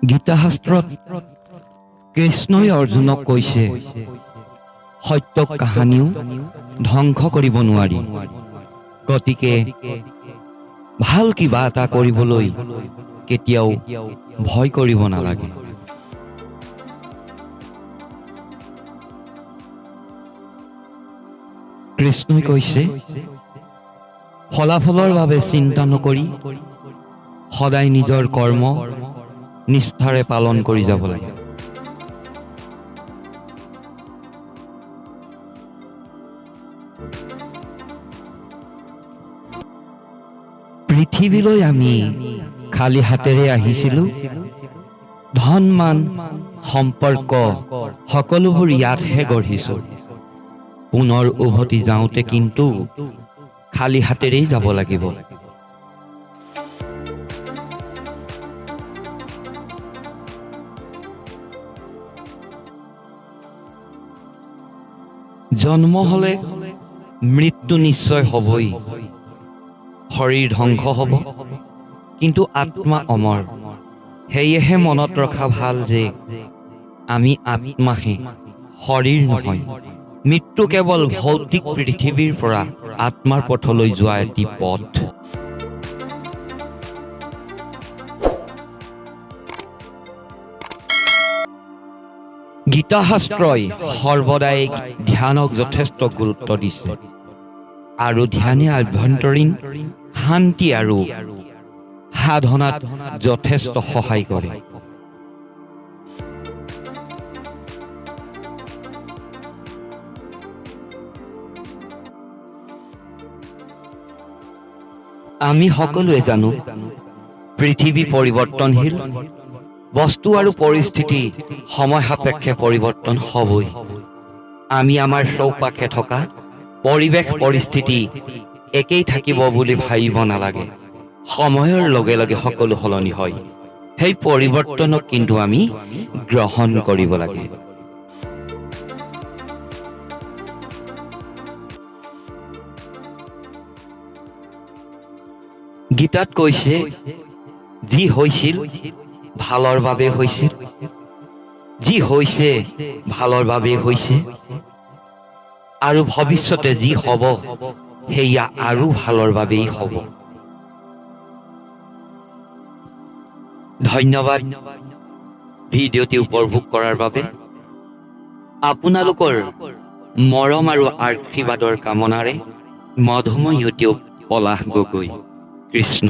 গীতাশাস্ত্ৰত কৃষ্ণই অৰ্জুনক কৈছে, সত্যক কাহানিও ধ্বংস কৰিব নোৱাৰি। গতিকে ভাল কিবা এটা কৰিবলৈ কেতিয়াও ভয় কৰিব নালাগে। কৃষ্ণই কৈছে, ফলাফলৰ বাবে চিন্তা নকৰি সদায় নিজৰ কৰ্ম নিষ্ঠাৰে পালন কৰি যাব লাগে। পৃথিৱীলৈ আমি খালী হাতেৰে আহিছিলোঁ। ধন, মান, সম্পৰ্ক সকলোবোৰ ইয়াতহে গঢ়িছোঁ। পুনৰ উভতি যাওঁতে কিন্তু খালী হাতেৰেই যাব লাগিব। জন্ম হ'লে মৃত্যু নিশ্চয় হ'বই। শৰীৰ ধ্বংস হ'ব, কিন্তু আত্মা অমৰ। সেয়েহে মনত ৰখা ভাল যে আমি আত্মাহে, শৰীৰ নহয়। মৃত্যু কেৱল ভৌতিক পৃথিৱীৰ পৰা আত্মাৰ পথলৈ যোৱা এটি পথ। গীতাশাস্ত্ৰই সৰ্বদাই ধ্যানক যথেষ্ট গুৰুত্ব দিছে আৰু ধ্যানে আভ্যন্তৰীণ শান্তি আৰু সাধনাত যথেষ্ট সহায় কৰে। আমি সকলোৱে জানো, পৃথিৱী পৰিৱৰ্তনশীল। বস্তু আৰু পৰিস্থিতি সময় সাপেক্ষে পৰিৱৰ্তন হ'বই। আমি আমাৰ চৌপাশে থকা পৰিৱেশ পৰিস্থিতি একেই থাকিব বুলি ভাবিব নালাগে। সময়ৰ লগে লগে সকলো সলনি হয়। সেই পৰিৱৰ্তনক কিন্তু আমি গ্ৰহণ কৰিব লাগে। গীতাত কৈছে, যি হৈছিল ভালৰ বাবে হৈছিল, যি হৈছে ভালৰ বাবে হৈছে আৰু ভৱিষ্যতে যি হ'ব সেয়া আৰু ভালৰ বাবেই হ'ব। ধন্যবাদ ভিডিঅ'টি উপভোগ কৰাৰ বাবে। আপোনালোকৰ মৰম আৰু আশীৰ্বাদৰ কামনাৰে মধুময় ইউটিউব, পলাশ গগৈ। কৃষ্ণ।